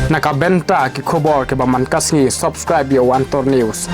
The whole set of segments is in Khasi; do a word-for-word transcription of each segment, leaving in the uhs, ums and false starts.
Na ka bynta ki khubor kiba man ka sngi, subscribe ïa u Antor News.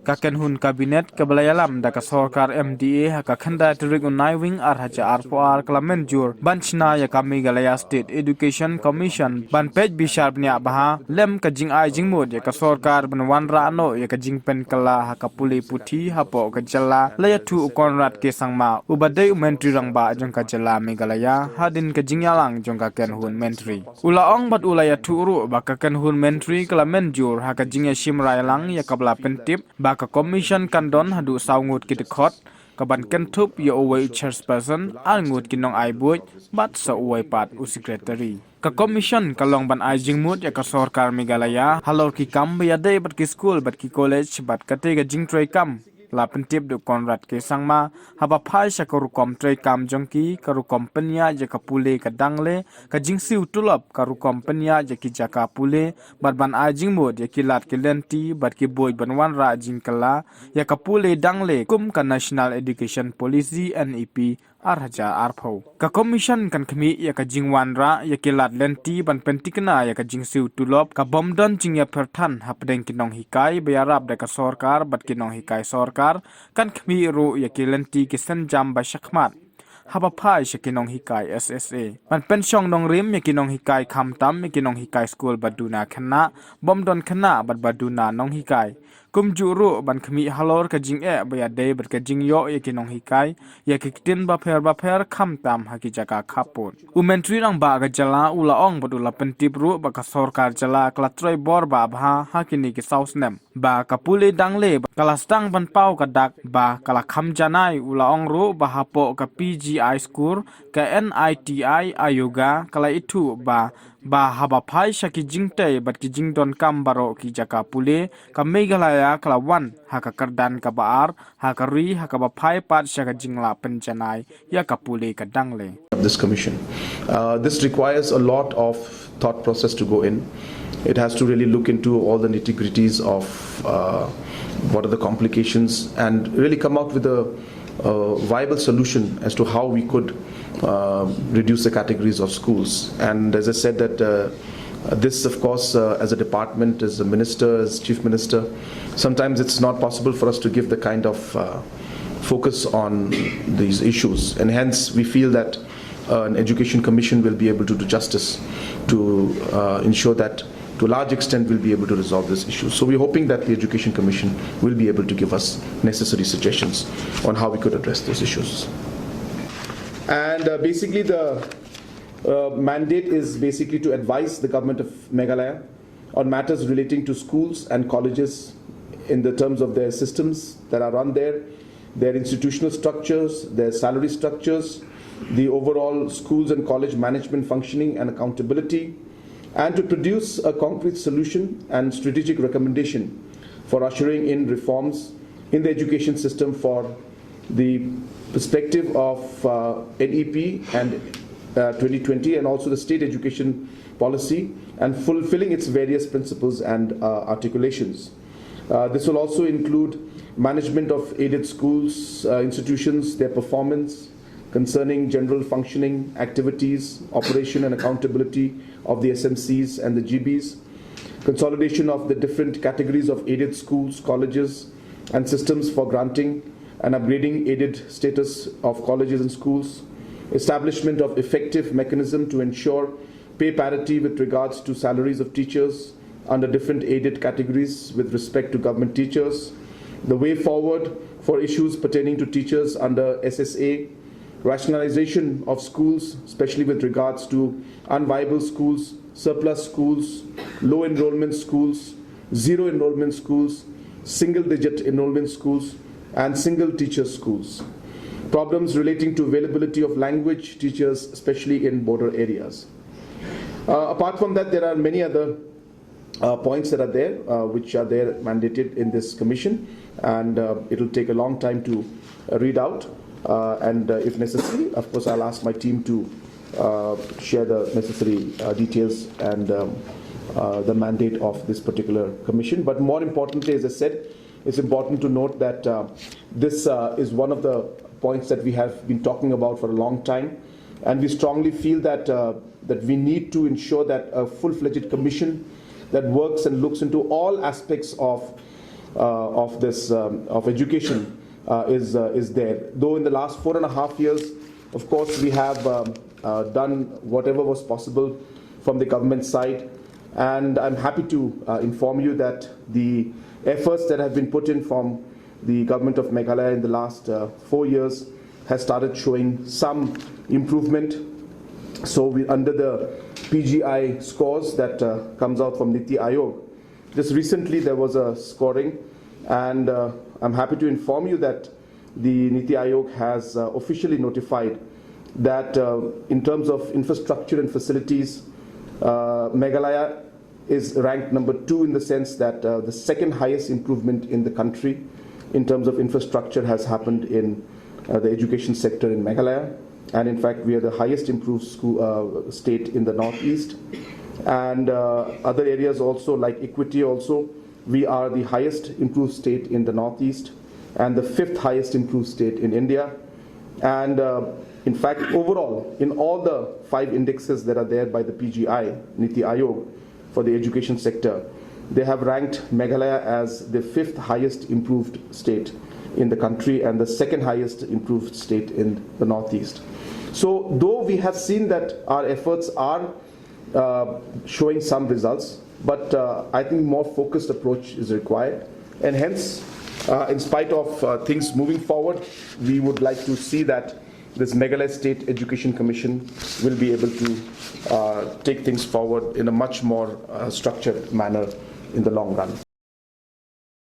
Ka kynhun kabinet kaba la ïalam da ka sorkar M D A ha ka khyndai tarik u Naiwieng ar hajar arphew ar ka la mynjur ban shna ïa ka Meghalaya State Education Commission ban peit bishar bniah bha lem ka jingai jingmut ïa ka sorkar ban wanrah noh ïa ka jingpynkylla ha ka pule puthi hapoh ka jylla, la ïathuh u Conrad K Sangma uba dei u Myntri Rangbah jong ka jylla Meghalaya hadien ka jingïalang jong ka kynhun myntri. U la ong bad u la ïathuh ruh ba ka kynhun myntri ka la mynjur ha ka jingïashim rai lang ïa kaba la pyntip ba ka commission kan don haduh saw ngut ki dkhot, kaban kynthup ïa uwei u chairperson, ar ngut ki nongai buit bad sa uwei pat u secretary. Ka commission ka long ban ai jingmut ïa ka sorkar Meghalaya halor ki kam ba ïadei bad ki skul bad ki college bad katei ka jingtrei kam, la pyntip da u Conrad K Sangma, haba phai sha ka rukom trei kam jong ki, ka rukom pynïaid ïa ka pule ka dang leh, ka jingsiew tulop, ka rukom pynïaid ïa ki jaka pule bad ban ai jingmut ïa ki lad ki lynti bad ki buit ban wanrah jingkylla ïa ka pule dang leh kum ka National Education Policy, N E P, ar hajar arphew. Ka commission kan khmih ïa ka jingwanrah ïa ki lad lynti ban pynthikna ïa ka jingsiew tulop, ka bym don jingïapher than hapdeng ki nonghikai ba ïarap da ka sorkar bad ki nonghikai sorkar, kan khmih ruh ïa ki lynti ki synjam ba shakhmat haba phai sha ki nonghikai S S A. Ban pynshong nongrim ïa ki nonghikai khamtam ïa ki nonghikai skul ba duna khynnah, bym don khynnah bad ba duna nonghikai. Kumjuh ruh ban khmih halor ka jingeh ba ïadei bad ka jingïoh ïa ki nonghikai ïa ki ktien bapher bapher khamtam ha ki jaka khappud. U Myntri Rangbah ka jylla u la ong bad u la pyntip ruh ba ka sorkar jylla ka la trei bor bah bha ha kine ki saw snem ba ka pule dang leh, ka la sdang ban paw ka dak ba ka la kham janai. U la ong ruh ba hapoh ka P G I school, ka N I T I Ayoga ka la ithuh ba, ba haba phai sha ki jingtei bad ki jingdonkam baroh ki jaka pule, ka Meghalaya ka la wan ha ka kyrdan kaba ar ha ka ri ha kaba phai pat sha ka jinglah pynjanai ïa ka pule ka dang leh. This commission. Uh, this requires a lot of thought process to go in. It has to really look into all the nitty gritties of uh, what are the complications and really come out with a, a viable solution as to how we could uh, reduce the categories of schools. And as I said, that uh, this, of course, uh, as a department, as a minister, as chief minister, sometimes it's not possible for us to give the kind of uh, focus on these issues. And hence, we feel that uh, an education commission will be able to do justice to uh, ensure that to a large extent we'll be able to resolve this issue. So we're hoping that the education commission will be able to give us necessary suggestions on how we could address those issues. And uh, basically the uh, mandate is basically to advise the government of Meghalaya on matters relating to schools and colleges in the terms of their systems that are run there, their institutional structures, their salary structures, the overall schools and college management functioning and accountability, and to produce a concrete solution and strategic recommendation for ushering in reforms in the education system for the perspective of uh, N E P and uh, twenty twenty and also the state education policy and fulfilling its various principles and uh, articulations. Uh, this will also include management of aided schools, uh, institutions, their performance, concerning general functioning, activities, operation and accountability of the S M Cs and the G Bs, consolidation of the different categories of aided schools, colleges, and systems for granting and upgrading aided status of colleges and schools, establishment of effective mechanism to ensure pay parity with regards to salaries of teachers under different aided categories with respect to government teachers, the way forward for issues pertaining to teachers under S S A, rationalization of schools, especially with regards to unviable schools, surplus schools, low enrollment schools, zero enrollment schools, single digit enrollment schools, and single teacher schools. Problems relating to availability of language teachers, especially in border areas. Uh, apart from that, there are many other uh, points that are there, uh, which are there mandated in this commission, and uh, it'll take a long time to uh, read out. Uh, and uh, if necessary, of course, I'll ask my team to uh, share the necessary uh, details and um, uh, the mandate of this particular commission. But more importantly, as I said, it's important to note that uh, this uh, is one of the points that we have been talking about for a long time. And we strongly feel that uh, that we need to ensure that a full-fledged commission that works and looks into all aspects of uh, of this um, of education uh, is uh, is there. Though in the last four and a half years, of course, we have um, uh, done whatever was possible from the government side, and I'm happy to uh, inform you that the efforts that have been put in from the government of Meghalaya in the last uh, four years has started showing some improvement. So we, under the P G I scores that uh, comes out from Niti Aayog, just recently there was a scoring, and uh, I'm happy to inform you that the Niti Aayog has uh, officially notified that uh, in terms of infrastructure and facilities, uh, Meghalaya is ranked number two in the sense that uh, the second highest improvement in the country in terms of infrastructure has happened in uh, the education sector in Meghalaya. And in fact, we are the highest improved school, uh, state in the Northeast. And uh, other areas also, like equity also, we are the highest improved state in the Northeast and the fifth highest improved state in India. And uh, in fact, overall, in all the five indexes that are there by the P G I, Niti Aayog, for the education sector, they have ranked Meghalaya as the fifth highest improved state in the country and the second highest improved state in the Northeast. So, though we have seen that our efforts are uh, showing some results, but uh, I think more focused approach is required. And hence, uh, in spite of uh, things moving forward, we would like to see that this Meghalaya State Education Commission will be able to uh, take things forward in a much more uh, structured manner in the long run.